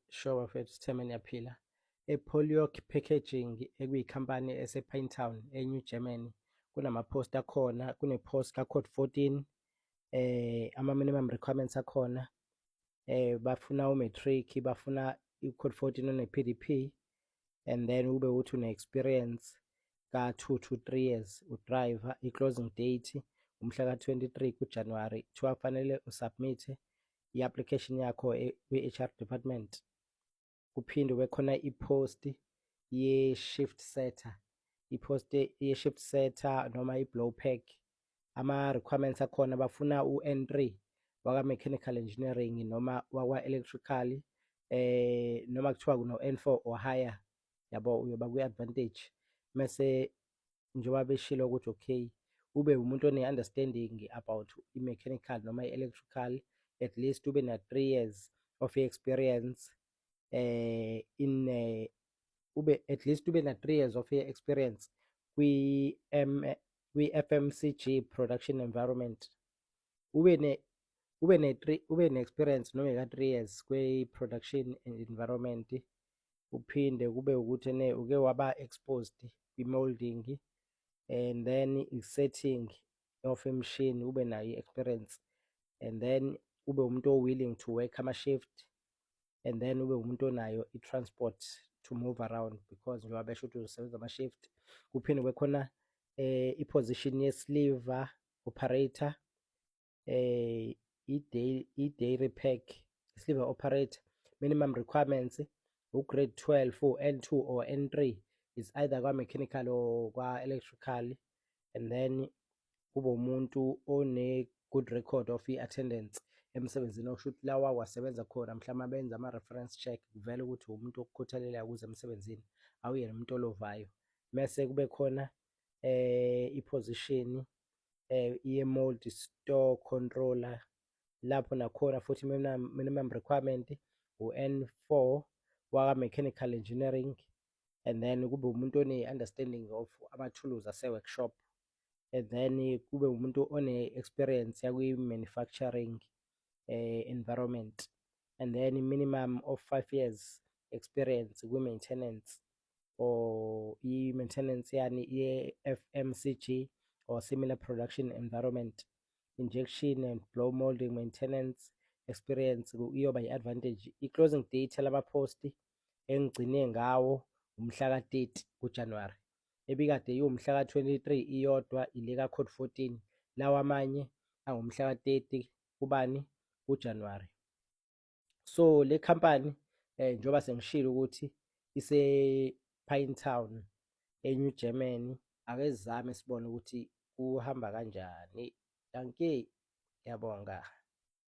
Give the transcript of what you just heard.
Sure bafethu, sithembe niyaphila. E-Polyoke Packaging ekuyikhampani ese-Pinetown, e-New Germany, kunama-post akhona, kune-post ka-code 14. Ama-minimum requirements akhona, bafuna u-matric, bafuna i-code 14 one-PDP and then ube ukuthi une-experience ka-2 to 3 years u-driver. I-closing date umhla ka-23 kuJanuwari. Kuthiwa kufanele u-submit i-application yakho kwi-HR department. Kuphinde kube khona i-post ye-shift setter, i-post ye-shift setter noma i-blow pack. Ama-requirements akhona, bafuna u-N3 waka-mechanical engineering noma wakwa-electrical, noma kuthiwa kuno-N4 or higher, yabo, uyoba kwi-advantage. Mese njengoba beshilo ukuthi okay, ube umuntu one-understanding about i-mechanical noma i-electrical, at least ube na-3 years of experience in ube at least ube na-3 years of experience kwi-FMCG production environment, ube ne ube ne-experience noma eka-3 years kwi-production environment. Uphinde kube ukuthi ene uke waba exposed kwi-molding and then i-setting of imishini, ube nayo i-experience, and then ube umuntu o-willing to work ama-shift, and then ube umuntu onayo i-transport to move around, because njengoba besho ukuthi uzosebenza ama-shift. Kuphinde kube khona i-position ye-sleever operator, i-dairy pack sleever operator. Minimum requirements u-grade 12, u-N2 or N3, is either kwa-mechanical or kwa-electrical, and then kube umuntu one-good record of i-attendance emsebenzini, okusho ukuthi la wasebenza khona, mhlawumbe benza ama-reference check, kuvele ukuthi umuntu okukhuthalelayo ukuza emsebenzini, awuyena umuntu olovayo. Mese kube khona i-position ye-mold store controller, lapho nakhona futhi minimum requirement u-N4 waka-mechanical engineering, and then kube umuntu one-understanding of amathuluzi ase-workshop, and then kube umuntu one-experience yakwi-manufacturing environment, and then minimum of 5 years experience kwi-maintenance or i-maintenance yani ye-FMCG or similar production environment. Injection and blow molding maintenance experience iyoba i-advantage. I-closing date yalama-post engigcine ngawo umhla ka-30 kuJanuwari, ebikade iwumhla ka-23 iyodwa, ile ka-code 14. Lawa amanye angumhla ka-30 kubani? KuJanuwari. So le company, njengoba sengishilo ukuthi ise Pinetown, eNew Germany, ake sizame sibone ukuthi kuhamba kanjani. Dankie, ngiyabonga.